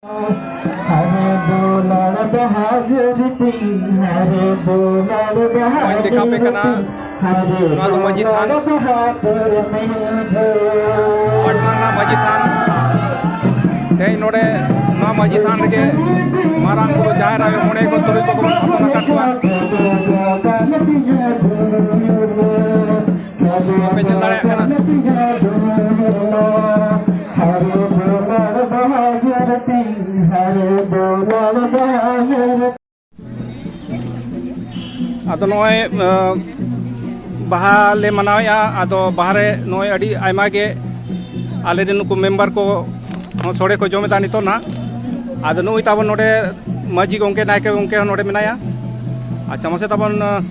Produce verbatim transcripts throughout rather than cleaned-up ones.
ᱦᱟᱨᱮ ᱫᱩᱞᱟᱹᱲ ᱵᱟᱦᱟ ᱡᱩᱨᱤ ᱛᱤᱧ, ᱦᱟᱨᱮ ᱫᱩᱞᱟᱹᱲ ᱵᱟᱦᱟ ᱱᱚᱜᱼᱚᱭ ᱫᱮᱠᱷᱟᱣ ᱯᱮ ᱠᱟᱱᱟ᱾ ᱡᱩᱨᱤ ᱛᱤᱧ, ᱦᱟᱨᱮ ᱱᱚᱣᱟ ᱫᱚ ᱢᱟᱹᱡᱷᱤ ᱛᱷᱟᱱ᱾ ᱫᱩᱞᱟᱹᱲ ᱵᱟᱦᱟ ᱯᱩᱨᱢᱤ ᱡᱩ᱾ ᱯᱟᱴᱱᱟ ᱨᱮᱱᱟᱜ ᱢᱟᱹᱡᱷᱤ ᱛᱷᱟᱱ᱾ ᱛᱮᱦᱮᱧ ᱱᱚᱰᱮ ᱱᱚᱣᱟ ᱢᱟᱹᱡᱷᱤ ᱛᱷᱟᱱ ᱨᱮᱜᱮ ᱢᱟᱨᱟᱝ ᱵᱩᱨᱩ, ᱡᱟᱦᱮᱨ ᱟᱭᱳ, ᱢᱚᱬᱮ ᱠᱚ, ᱛᱩᱨᱩᱭ ᱠᱚ ᱵᱚᱱ ᱛᱷᱟᱯᱚᱱ ᱟᱠᱟᱫ ᱠᱚᱣᱟ᱾ ᱵᱟᱯᱮ ᱧᱮᱞ ᱫᱟᱲᱮᱭᱟᱜ ᱠᱟᱱᱟ᱾ ᱟᱫᱚ ᱱᱚᱜᱼᱚᱭ, ᱟᱸ, ᱵᱟᱦᱟ ᱞᱮ ᱢᱟᱱᱟᱣᱮᱫᱼᱟ᱾ ᱟᱫᱚ ᱵᱟᱦᱟ ᱨᱮ ᱱᱚᱜᱼᱚᱭ ᱟᱹᱰᱤ ᱟᱭᱢᱟ ᱜᱮ ᱟᱞᱮ ᱨᱮᱱ ᱱᱩᱠᱩ ᱢᱮᱢᱵᱟᱨ ᱠᱚ ᱦᱚᱸ ᱥᱚᱲᱮ ᱠᱚ ᱡᱚᱢᱮᱫᱟ ᱱᱤᱛᱚᱜ ᱱᱟᱦᱟᱜ᱾ ᱟᱫᱚ ᱱᱩᱭ ᱛᱟᱵᱚᱱ ᱱᱚᱰᱮ ᱢᱟᱹᱡᱷᱤ ᱜᱚᱢᱠᱮ, ᱱᱟᱭᱠᱮ ᱜᱚᱢᱠᱮ ᱦᱚᱸ ᱱᱚᱰᱮ ᱢᱮᱱᱟᱭᱟ᱾ ᱟᱪᱪᱷᱟ, ᱢᱟᱥᱮ ᱛᱟᱵᱚᱱ, ᱟᱸ,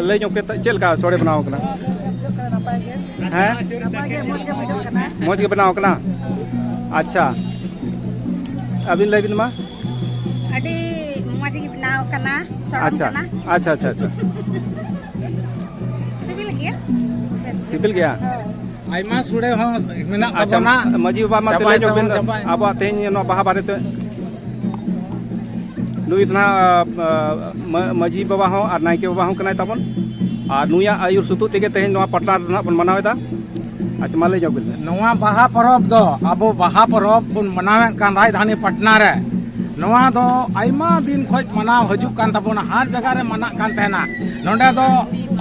ᱞᱟᱹᱭ ᱧᱚᱜ ᱯᱮ, ᱪᱮᱫ ᱞᱮᱠᱟ ᱥᱚᱲᱮ ᱵᱮᱱᱟᱣ ᱠᱟᱱᱟ? ᱦᱮᱸ? ᱱᱟᱯᱟᱭ ᱜᱮ, ᱢᱚᱡᱽ ᱜᱮ ᱵᱩᱡᱷᱟᱹᱜ ᱠᱟᱱᱟ᱾ ᱢᱚᱡᱽ ᱜᱮ ᱵᱮᱱᱟᱣ ᱠᱟᱱᱟ? ᱟᱪᱪᱷᱟ, ᱟᱹᱵᱤᱱ ᱞᱟᱹᱭ ᱵᱤᱱ ᱢᱟ᱾ ᱟᱹᱰᱤ ᱢᱚᱡᱽ ᱜᱮ ᱵᱮᱱᱟᱣ ᱠᱟᱱᱟ, ᱥᱚᱲᱚᱢ ᱟᱪᱪᱷᱟ, ᱠᱟᱱᱟ᱾ ᱟᱪᱪᱷᱟ, ᱟᱪᱪᱷᱟ, ᱟᱪᱪᱷᱟ᱾ ᱥᱤᱵᱤᱞ ᱜᱮᱭᱟ᱾ ᱥᱤᱵᱤᱞ ᱜᱮᱭᱟ? ᱦᱳᱭ᱾ ᱟᱭᱢᱟ ᱥᱚᱲᱮ ᱦᱚᱸ ᱢᱮᱱᱟᱜ ᱟᱪᱪᱷᱟ, ᱛᱟᱵᱚᱱᱟ᱾ ᱢᱟᱹᱡᱷᱤ ᱵᱟᱵᱟ, ᱢᱟᱥᱮ ᱪᱟᱵᱟᱭ ᱞᱟᱹᱭ ᱧᱚᱜ ᱵᱮᱱ ᱛᱟᱵᱚᱱ, ᱪᱟᱵᱟᱭ᱾ ᱟᱵᱚᱣᱟᱜ ᱛᱮᱦᱮᱧ ᱱᱚᱣᱟ ᱵᱟᱦᱟ ᱵᱟᱨᱮᱛᱮ᱾ ᱱᱩᱭ ᱫᱚ ᱱᱟᱦᱟᱜ, ᱟ, ᱢᱟ-, ᱢᱟᱹᱡᱷᱤ ᱵᱟᱵᱟ ᱦᱚᱸ ᱟᱨ ᱱᱟᱭᱠᱮ ᱵᱟᱵᱟ ᱦᱚᱸ ᱠᱟᱱᱟᱭ ᱛᱟᱵᱚᱱ᱾ ᱟᱨ ᱱᱩᱭᱟᱜ ᱟᱹᱭᱩᱨ ᱥᱩᱛᱩᱜ ᱛᱮᱜᱮ ᱛᱮᱦᱮᱧ ᱱᱚᱣᱟ ᱯᱟᱴᱱᱟ ᱨᱮᱫᱚ ᱱᱟᱦᱟᱜ ᱵᱚᱱ ᱢᱟᱱᱟᱣ ᱮᱫᱟ᱾ ᱟᱪᱪᱷᱟ, ᱢᱟ ᱞᱟᱹᱭ ᱧᱚᱜ ᱵᱮᱱ᱾ ᱱᱚᱣᱟ ᱵᱟᱦᱟ ᱯᱚᱨᱚᱵᱽ ᱫᱚ ᱟᱵᱚ ᱵᱟᱦᱟ ᱯᱚᱨᱚᱵᱽ ᱵᱚᱱ ᱢᱟᱱᱟᱣᱮᱫ ᱠᱟᱱ ᱨᱟᱡᱽᱫᱷᱟᱱᱤ ᱯᱟᱴᱱᱟ ᱨᱮ᱾ ᱱᱚᱣᱟ ᱫᱚ ᱟᱭᱢᱟ ᱫᱤᱱ ᱠᱷᱚᱡ ᱢᱟᱱᱟᱣ ᱦᱤᱡᱩᱜ ᱠᱟᱱ ᱛᱟᱵᱚᱱᱟ, ᱦᱟᱨ ᱡᱟᱭᱜᱟ ᱨᱮ ᱢᱟᱱᱟᱜ ᱠᱟᱱ ᱛᱟᱦᱮᱱᱟ᱾ ᱱᱚᱰᱮ ᱫᱚ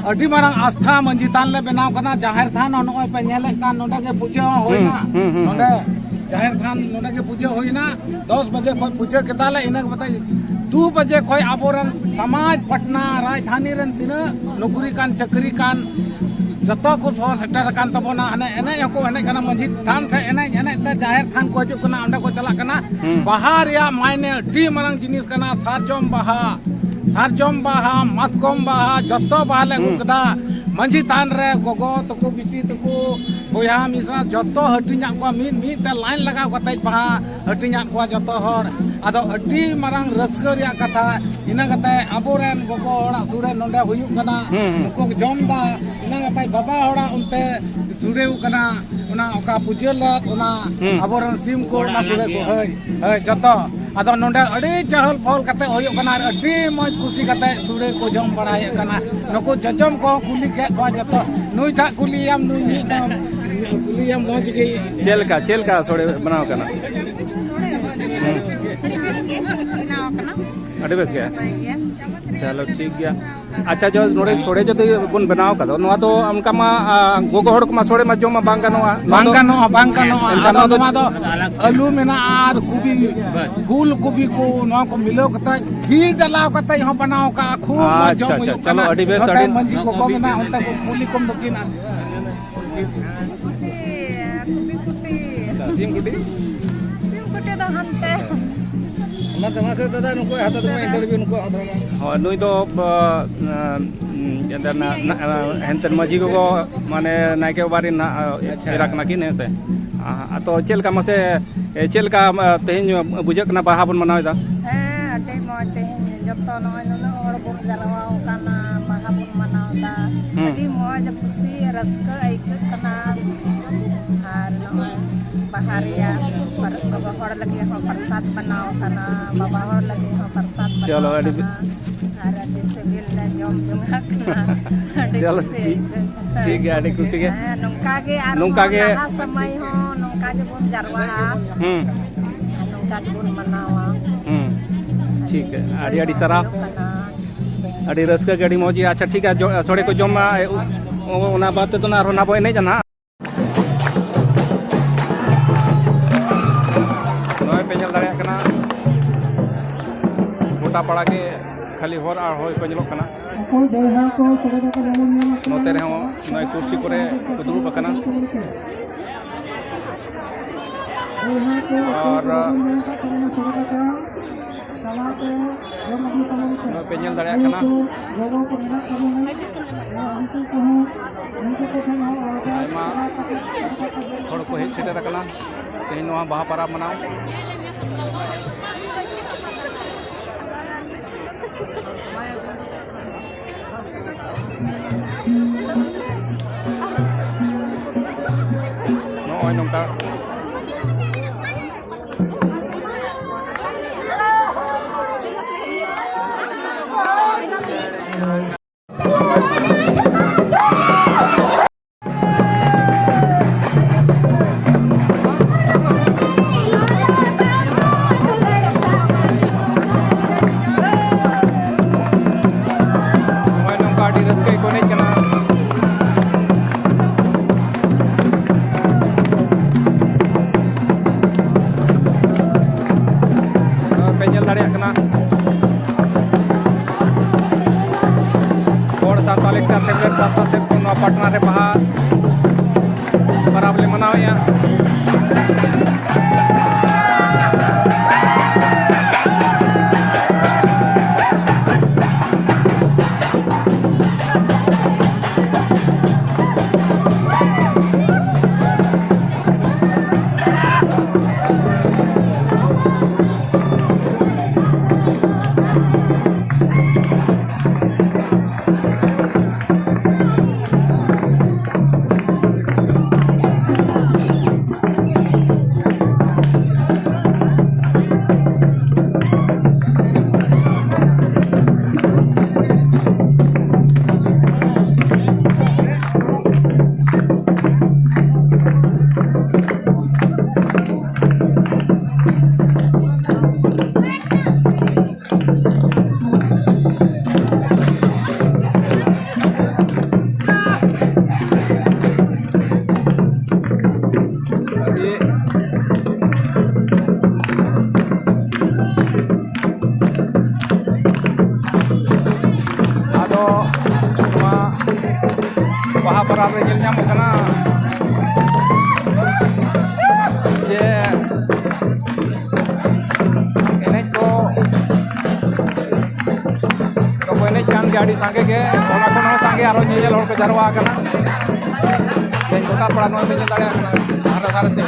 ᱟᱹᱰᱤ ᱢᱟᱨᱟᱝ ᱟᱥᱛᱷᱟ ᱢᱟᱹᱡᱷᱤ ᱛᱷᱟᱱ ᱞᱮ ᱵᱮᱱᱟᱣ ᱠᱟᱱᱟ, ᱡᱟᱦᱮᱨ ᱛᱷᱟᱱ ᱦᱚᱸ ᱱᱚᱜᱼᱚᱭ ᱯᱮ ᱧᱮᱞᱮᱫ ᱠᱟᱱ, ᱱᱚᱰᱮ ᱜᱮ ᱯᱩᱡᱟᱹ ᱦᱚᱸ ᱦᱩᱸ, ᱦᱩᱭᱱᱟ᱾ ᱦᱩᱸ, ᱦᱩᱸ, ᱱᱚᱰᱮ ᱦᱩᱸ᱾ ᱡᱟᱦᱮᱨ ᱛᱷᱟᱱ ᱱᱚᱰᱮ ᱜᱮ ᱯᱩᱡᱟᱹ ᱦᱩᱭᱱᱟ᱾ ᱫᱚᱥ ᱵᱟᱡᱮ ᱠᱷᱚᱡ ᱯᱩᱡᱟᱹ ᱠᱮᱫᱟᱞᱮ, ᱤᱱᱟᱹ ᱵᱟᱫᱮ ᱫᱩ ᱵᱟᱡᱮ ᱠᱷᱚᱡ ᱟᱵᱚᱨᱮᱱ ᱥᱚᱢᱟᱡᱽ ᱯᱟᱴᱱᱟ ᱨᱟᱡᱽᱫᱷᱟᱱᱤ ᱨᱮᱱ ᱛᱤᱱᱟᱹᱜ ᱱᱚᱠᱨᱤ ᱠᱟᱱ ᱪᱟᱹᱠᱨᱤ ᱠᱟᱱ ᱡᱚᱛᱚ ᱠᱚ ᱥᱚᱦᱚᱨ ᱥᱮᱴᱮᱨ ᱟᱠᱟᱱ ᱛᱟᱵᱚᱱᱟ᱾ ᱦᱟᱱᱮ ᱮᱱᱮᱡ ᱦᱚᱸᱠᱚ ᱮᱱᱮᱡ ᱠᱟᱱᱟ, ᱢᱟᱹᱡᱷᱤ ᱛᱷᱟᱱ ᱴᱷᱮᱱ ᱮᱱᱮᱡ ᱮᱱᱮᱡ ᱛᱮ ᱡᱟᱦᱮᱨ ᱛᱷᱟᱱ ᱠᱚ ᱦᱤᱡᱩᱜ ᱠᱟᱱᱟ, ᱚᱸᱰᱮ ᱠᱚ ᱪᱟᱞᱟᱜ ᱠᱟᱱᱟ᱾ ᱦᱩᱸ᱾ ᱵᱟᱦᱟ ᱨᱮᱭᱟᱜ ᱢᱟᱭᱱᱮ ᱟᱹᱰᱤ ᱢᱟᱨᱟᱝ ᱡᱤᱱᱤᱥ ᱠᱟᱱᱟ, ᱥᱟᱨᱡᱚᱢ ᱵᱟᱦᱟ, ᱥᱟᱨᱡᱚᱢ ᱵᱟᱦᱟ, ᱢᱟᱛᱠᱚᱢ ᱵᱟᱦᱟ, ᱡᱚᱛᱚ ᱵᱟᱦᱟ ᱞᱮ ᱟᱹᱜᱩ ᱦᱩᱸ᱾ ᱠᱮᱫᱟ᱾ ᱢᱟᱹᱡᱷᱤ ᱛᱷᱟᱱ ᱨᱮ ᱜᱚᱜᱚ ᱛᱟᱠᱚ, ᱵᱤᱴᱤ ᱛᱟᱠᱚ, ᱵᱚᱭᱦᱟ ᱢᱤᱥᱨᱟ ᱡᱚᱛᱚ ᱦᱟᱹᱴᱤᱧᱟᱜ ᱠᱚᱣᱟ, ᱢᱤᱫ ᱢᱤᱫ ᱛᱮ ᱞᱟᱭᱤᱱ ᱞᱟᱜᱟᱣ ᱠᱟᱛᱮ ᱵᱟᱦᱟ ᱦᱟᱹᱴᱤᱧᱟᱜ ᱠᱚᱣᱟ ᱡᱚᱛᱚ ᱦᱚᱲ᱾ ᱟᱫᱚ ᱟᱹᱰᱤ ᱢᱟᱨᱟᱝ ᱨᱟᱹᱥᱠᱟᱹ ᱨᱮᱭᱟᱜ ᱠᱟᱛᱷᱟ, ᱤᱱᱟᱹ ᱠᱟᱛᱮ ᱟᱵᱚᱨᱮᱱ ᱜᱚᱜᱚ ᱦᱚᱲᱟᱜ ᱥᱩᱨᱮ ᱱᱚᱰᱮ ᱦᱩᱭᱩᱜ ᱠᱟᱱᱟ, ᱦᱩᱸ, ᱦᱩᱸ᱾ ᱩᱱᱠᱩ ᱠᱚ ᱡᱚᱢ ᱮᱫᱟ, ᱤᱱᱟᱹ ᱠᱟᱛᱮ ᱵᱟᱵᱟ ᱦᱚᱲᱟᱜ ᱚᱱᱛᱮ ᱥᱩᱨᱮᱣ ᱠᱟᱱᱟ, ᱚᱱᱟ ᱚᱠᱟ ᱯᱩᱡᱟᱹ ᱞᱮᱫ, ᱚᱱᱟ ᱦᱩᱸ᱾ ᱟᱵᱚᱨᱮᱱ ᱥᱤᱢ ᱠᱚ, ᱚᱱᱟ ᱥᱩᱨᱮ ᱠᱚ, ᱦᱳᱭ, ᱦᱳᱭ, ᱡᱚᱛᱚ᱾ ᱟᱫᱚ ᱱᱚᱰᱮ ᱟᱹᱰᱤ ᱪᱟᱦᱚᱞ ᱯᱷᱚᱞ ᱠᱟᱛᱮ ᱦᱩᱭᱩᱜ ᱠᱟᱱᱟ ᱟᱨ ᱟᱹᱰᱤ ᱢᱚᱡᱽ ᱠᱩᱥᱤ ᱠᱟᱛᱮ ᱥᱩᱨᱮ ᱠᱚ ᱡᱚᱢ ᱵᱟᱲᱟᱭᱮᱫ ᱠᱟᱱᱟ᱾ ᱱᱩᱠᱩ ᱡᱚᱡᱚᱢ ᱠᱚᱦᱚᱸ ᱠᱩᱞᱤ ᱠᱮᱫ ᱠᱚᱣᱟ ᱡᱚᱛᱚ, ᱱᱩᱭ ᱴᱟᱜ ᱠᱩᱞᱤᱭᱮᱭᱟᱢ, ᱱᱩᱭ ᱢᱤᱫ ᱫᱚᱢ ᱠᱩᱞᱤᱭᱮᱭᱟᱢ, ᱢᱚᱡᱽ ᱜᱮ᱾ ᱪᱮᱫ ᱞᱮᱠᱟ, ᱪᱮᱫ ᱞᱮᱠᱟ ᱥᱚᱲᱮ ᱵᱮᱱᱟᱣ ᱠᱟᱱᱟ? ᱥᱚᱲᱮ ᱦᱩᱸ᱾ ᱟᱹᱰᱤ ᱵᱮᱥ ᱜᱮ ᱵᱮᱱᱟᱣ ᱠᱟᱱᱟ᱾ ᱟᱹᱰᱤ ᱵᱮᱥ ᱜᱮ? ᱱᱟᱯᱟᱭ ᱜᱮᱭᱟ᱾ ᱪᱚᱞᱚ, ᱴᱷᱤᱠ ᱜᱮᱭᱟ᱾ ᱟᱪᱪᱷᱟ, ᱡᱚ ᱱᱚᱰᱮ ᱥᱚᱲᱮ ᱡᱩᱫᱤ ᱵᱚᱱ ᱵᱮᱱᱟᱣ ᱠᱟᱫᱟ, ᱱᱚᱣᱟ ᱫᱚ ᱚᱱᱠᱟ ᱢᱟ, ᱟ, ᱜᱚᱜᱚ ᱦᱚᱲ ᱠᱚᱢᱟ ᱥᱚᱲᱮ ᱢᱟ ᱡᱚᱢ ᱢᱟ ᱵᱟᱝ ᱜᱟᱱᱚᱜᱼᱟ᱾ ᱱᱚᱣᱟ ᱵᱟᱝ ᱫᱚ ᱜᱟᱱᱚᱜᱼᱟ, ᱵᱟᱝ ᱜᱟᱱᱚᱜᱼᱟ᱾ ᱮᱱᱠᱷᱟᱱ ᱟᱫᱚ ᱱᱚᱣᱟ ᱫᱚ ᱱᱚᱣᱟ ᱫᱚ ᱟᱹᱞᱩ ᱢᱮᱱᱟᱜᱼᱟ ᱟᱨ ᱠᱚᱵᱤ, ᱯᱷᱩᱞ ᱠᱚᱵᱤ ᱠᱚ, ᱱᱚᱣᱟ ᱠᱚ ᱢᱤᱞᱟᱹᱣ ᱠᱟᱛᱮ ᱜᱷᱤ ᱰᱟᱞᱟᱣ ᱠᱟᱛᱮ ᱦᱚᱸ ᱵᱮᱱᱟᱣ ᱠᱟᱜᱼᱟ᱾ ᱠᱷᱩᱵ ᱢᱚᱡᱽ ᱟᱪᱪᱷᱟ, ᱡᱚᱢ ᱟᱪᱪᱷᱟ, ᱦᱩᱭᱩᱜ ᱪᱚᱞᱚ, ᱠᱟᱱᱟ᱾ ᱟᱹᱰᱤ ᱵᱮᱥ, ᱱᱚᱛᱮ ᱟᱹᱰᱤ ᱢᱟᱹᱡᱷᱤ ᱠᱚᱠᱚ ᱢᱮᱱᱟᱜᱼᱟ, ᱚᱱᱛᱮ ᱠᱚ ᱠᱩᱞᱤ ᱠᱚᱢ ᱫᱚᱠᱤᱱ᱾ ᱠᱩᱴᱤ, ᱠᱩᱴᱤ, ᱠᱩᱴᱤ᱾ ᱟᱪᱪᱷᱟ, ᱥᱤᱢ ᱠᱩᱴᱤ? ᱥᱤᱢ ᱠᱩᱴᱤ ᱫᱚ ᱦᱟᱱᱛᱮ᱾ ᱚᱱᱟ ᱫᱚ ᱢᱟᱥᱮ ᱫᱟᱫᱟ, ᱱᱩᱠᱩ ᱦᱟᱛᱟᱣ ᱛᱟᱠᱚ ᱢᱟ interview, ᱱᱩᱠᱩ ᱦᱟᱛᱟᱣ ᱛᱟᱠᱚ ᱢᱟ᱾ ᱦᱳᱭ, ᱱᱩᱭ ᱫᱚ, ᱵᱟ, ᱮᱸ, ᱮᱱᱛᱮ ᱱᱟ-, ᱱᱟ-, ᱮᱱᱛᱮ ᱢᱟᱹᱡᱷᱤ ᱜᱚᱜᱚ, ᱢᱟᱱᱮ ᱱᱟᱭᱠᱮ ᱵᱟᱵᱟ ᱨᱮᱱ ᱱᱟᱜ, ᱟᱪᱪᱷᱟ᱾ ᱮᱨᱟ ᱠᱟᱱᱟ ᱠᱤᱱ, ᱦᱮᱸ ᱥᱮ? ᱟ, ᱛᱚ ᱪᱮᱫ ᱞᱮᱠᱟ ᱢᱟᱥᱮ, ᱮ, ᱪᱮᱫ ᱞᱮᱠᱟ, ᱟ, ᱛᱮᱦᱮᱧ ᱵᱩᱡᱷᱟᱹᱜ ᱠᱟᱱᱟ ᱵᱟᱦᱟ ᱵᱚᱱ ᱢᱟᱱᱟᱣ ᱮᱫᱟ? ᱦᱮᱸ, ᱟᱹᱰᱤ ᱢᱚᱡᱽ ᱛᱮᱦᱮᱧ ᱡᱚᱛᱚ ᱱᱚᱜᱼᱚᱭ ᱱᱩᱱᱟᱹᱜ ᱦᱚᱲ ᱵᱚᱱ ᱡᱟᱨᱣᱟ ᱟᱠᱟᱱᱟ, ᱵᱟᱦᱟ ᱵᱚᱱ ᱢᱟᱱᱟᱣ ᱮᱫᱟ᱾ ᱦᱩᱸ᱾ ᱟᱹᱰᱤ ᱢᱚᱡᱽ, ᱠᱩᱥᱤ, ᱨᱟᱹᱥᱠᱟᱹ ᱟᱹᱭᱠᱟᱹᱜ ᱠᱟᱱᱟ᱾ ᱟᱨ ᱱᱚᱜᱼᱚᱭ ᱵᱟᱦᱟ ᱨᱮᱭᱟᱜ ᱯᱟᱨ-, ᱜᱚᱜᱚ ᱦᱚᱲ ᱞᱟᱹᱜᱤᱫ ᱦᱚᱸ ᱯᱨᱚᱥᱟᱫ ᱵᱮᱱᱟᱣ ᱟᱠᱟᱱᱟ, ᱵᱟᱵᱟ ᱦᱚᱲ ᱞᱟᱹᱜᱤᱫ ᱦᱚᱸ ᱯᱨᱚᱥᱟᱫ ᱪᱚᱞᱚ, ᱵᱮᱱᱟᱣ ᱟᱹᱰᱤ ᱟᱠᱟᱱᱟ᱾ ᱟᱨ ᱟᱹᱰᱤ ᱥᱤᱵᱤᱞ ᱞᱮ ᱡᱚᱢ ᱡᱚᱝᱟᱜ ᱠᱟᱱᱟ᱾ ᱟᱹᱰᱤ ᱪᱚᱞᱚ, ᱠᱩᱥᱤ ᱴᱷᱤᱠ, ᱟᱹᱭᱠᱟᱹᱜ ᱠᱟᱱᱟ᱾ ᱴᱷᱤᱠ ᱜᱮᱭᱟ, ᱟᱹᱰᱤ ᱠᱩᱥᱤ ᱜᱮ᱾ ᱦᱮᱸ, ᱱᱚᱝᱠᱟ ᱜᱮ ᱟᱨᱦᱚᱸ ᱱᱚᱝᱠᱟ ᱜᱮ᱾ ᱞᱟᱦᱟ ᱥᱚᱢᱚᱭ ᱦᱚᱸ ᱱᱚᱝᱠᱟ ᱜᱮᱵᱚᱱ ᱡᱟᱨᱣᱟᱜᱼᱟ᱾ ᱦᱩᱸ᱾ ᱟᱨ ᱱᱚᱝᱠᱟ ᱜᱮᱵᱚᱱ ᱢᱟᱱᱟᱣᱟ᱾ ᱦᱩᱸ᱾ ᱴᱷᱤᱠ, ᱟᱹᱰᱤ, ᱟᱹᱰᱤ ᱟᱹᱰᱤ ᱟᱹᱰᱤ ᱢᱚᱡᱽ ᱥᱟᱨᱦᱟᱣ᱾ ᱦᱩᱭᱩᱜ ᱠᱟᱱᱟ᱾ ᱟᱹᱰᱤ ᱨᱟᱹᱥᱠᱟᱹ ᱜᱮ, ᱟᱹᱰᱤ ᱢᱚᱡᱽ ᱜᱮ᱾ ᱟᱪᱪᱷᱟ, ᱴᱷᱤᱠ ᱜᱮᱭᱟ, ᱡᱚ-, ᱥᱚᱲᱮ ᱠᱚ ᱡᱚᱢ ᱢᱟ, ᱮ, ᱩ-, ᱚᱱᱟ ᱵᱟᱫᱽ ᱛᱮᱫᱚ ᱱᱟᱜ ᱟᱨᱦᱚᱸ ᱱᱟᱜ ᱵᱚᱱ ᱮᱱᱮᱡᱟ ᱱᱟᱜ᱾ ᱱᱚᱜᱼᱚᱭ ᱯᱮ ᱧᱮᱞ ᱫᱟᱲᱮᱭᱟᱜ ᱠᱟᱱᱟ, ᱜᱚᱴᱟ ᱯᱟᱲᱟ ᱜᱮ ᱠᱷᱟᱹᱞᱤ ᱦᱚᱲ ᱟᱨ ᱦᱚᱲ ᱠᱚ ᱧᱮᱞᱚᱜ ᱠᱟᱱᱟ᱾ ᱱᱚᱛᱮ ᱨᱮᱦᱚᱸ ᱱᱚᱜᱼᱚᱭ ᱠᱩᱨᱥᱤ ᱠᱚᱨᱮ ᱠᱚ ᱫᱩᱲᱩᱵ ᱟᱠᱟᱱᱟ᱾ ᱟᱨ ᱱᱚᱜᱼᱚᱭ ᱯᱮ ᱧᱮᱞ ᱫᱟᱲᱮᱭᱟᱜ ᱠᱟᱱᱟ, ᱟᱭᱢᱟ ᱦᱚᱲ ᱠᱚ ᱦᱮᱡ ᱥᱮᱴᱮᱨ ᱟᱠᱟᱱᱟ ᱛᱮᱦᱮᱧ ᱱᱚᱣᱟ ᱵᱟᱦᱟ ᱯᱚᱨᱚᱵᱽ ᱢᱟᱱᱟᱣ᱾ ᱱᱚᱜᱼᱚᱭ ᱱᱚᱝᱠᱟ᱾ ᱱᱚᱜᱼᱚᱭ ᱱᱚᱝᱠᱟ ᱟᱹᱰᱤ ᱨᱟᱹᱥᱠᱟᱹ ᱜᱮᱠᱚ ᱮᱱᱮᱡ ᱠᱟᱱᱟ᱾ ᱯᱮ ᱧᱮᱞ ᱫᱟᱲᱮᱭᱟᱜ ᱠᱟᱱᱟ᱾ ᱦᱚᱲ ᱥᱟᱶᱛᱟ ᱞᱮᱠᱪᱟᱨ ᱥᱮᱢᱞᱮᱫ ᱯᱟᱥᱴᱟ ᱥᱮᱫ ᱠᱷᱚᱱ ᱱᱚᱣᱟ ᱯᱟᱴᱱᱟ ᱨᱮ ᱵᱟᱦᱟ ᱯᱚᱨᱚᱵᱽ ᱞᱮ ᱢᱟᱱᱟᱣᱮᱫᱼᱟ᱾ ᱟᱫᱚ ᱱᱚᱣᱟ ᱵᱟᱦᱟ ᱯᱚᱨᱚᱵᱽ ᱨᱮ ᱧᱮᱞ ᱧᱟᱢᱚᱜ ᱠᱟᱱᱟ ᱡᱮ ᱮᱱᱮᱡ ᱠᱚ ᱫᱚᱠᱚ ᱮᱱᱮᱡ ᱠᱟᱱ ᱜᱮᱭᱟ ᱟᱹᱰᱤ ᱥᱟᱸᱜᱮ ᱜᱮ᱾ ᱚᱱᱟ ᱠᱷᱚᱱ ᱦᱚᱸ ᱥᱟᱸᱜᱮ ᱟᱨᱦᱚᱸ ᱧᱮᱧᱮᱞ ᱦᱚᱲ ᱠᱚ ᱡᱟᱨᱣᱟ ᱟᱠᱟᱱᱟ᱾ ᱛᱮᱦᱮᱧ ᱜᱚᱴᱟ ᱯᱟᱲᱟ ᱱᱚᱣᱟ ᱯᱮ ᱧᱮᱞ ᱫᱟᱲᱮᱭᱟᱜ ᱠᱟᱱᱟ ᱫᱷᱟᱨᱮ ᱫᱷᱟᱨᱮ ᱛᱮ᱾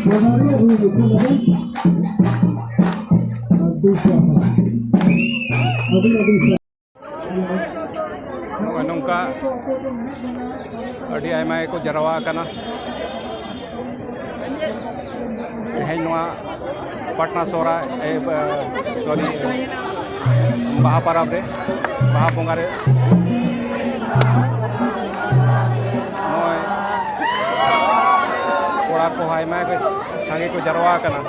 ᱵᱟᱱᱟᱨ ᱜᱮ ᱨᱩ ᱧᱩᱛᱩᱢ ᱟᱵᱚᱱ᱾ ᱟᱹᱰᱤ ᱥᱟᱨᱦᱟᱣ᱾ ᱟᱹᱰᱤ ᱟᱹᱰᱤ ᱥᱟᱨᱦᱟᱣ᱾ ᱱᱚᱜᱼᱚᱭ ᱱᱚᱝᱠᱟ ᱟᱹᱰᱤ ᱟᱭᱢᱟ ᱜᱮᱠᱚ ᱡᱟᱨᱣᱟ ᱟᱠᱟᱱᱟ ᱛᱮᱦᱮᱧ ᱱᱚᱣᱟ ᱯᱟᱴᱱᱟ ᱥᱚᱦᱨᱟᱭ, ᱮ, ᱵᱟ-, ᱥᱚᱨᱤ, ᱵᱟᱦᱟ ᱯᱟᱨᱟᱵᱽ ᱨᱮ, ᱵᱟᱦᱟ ᱵᱚᱸᱜᱟ ᱨᱮ ᱱᱚᱜᱼᱚᱭ ᱠᱚᱲᱟ ᱠᱚ ᱟᱭᱢᱟ ᱜᱮ ᱥᱟᱸᱜᱮ ᱠᱚ ᱡᱟᱨᱣᱟ ᱟᱠᱟᱱᱟ᱾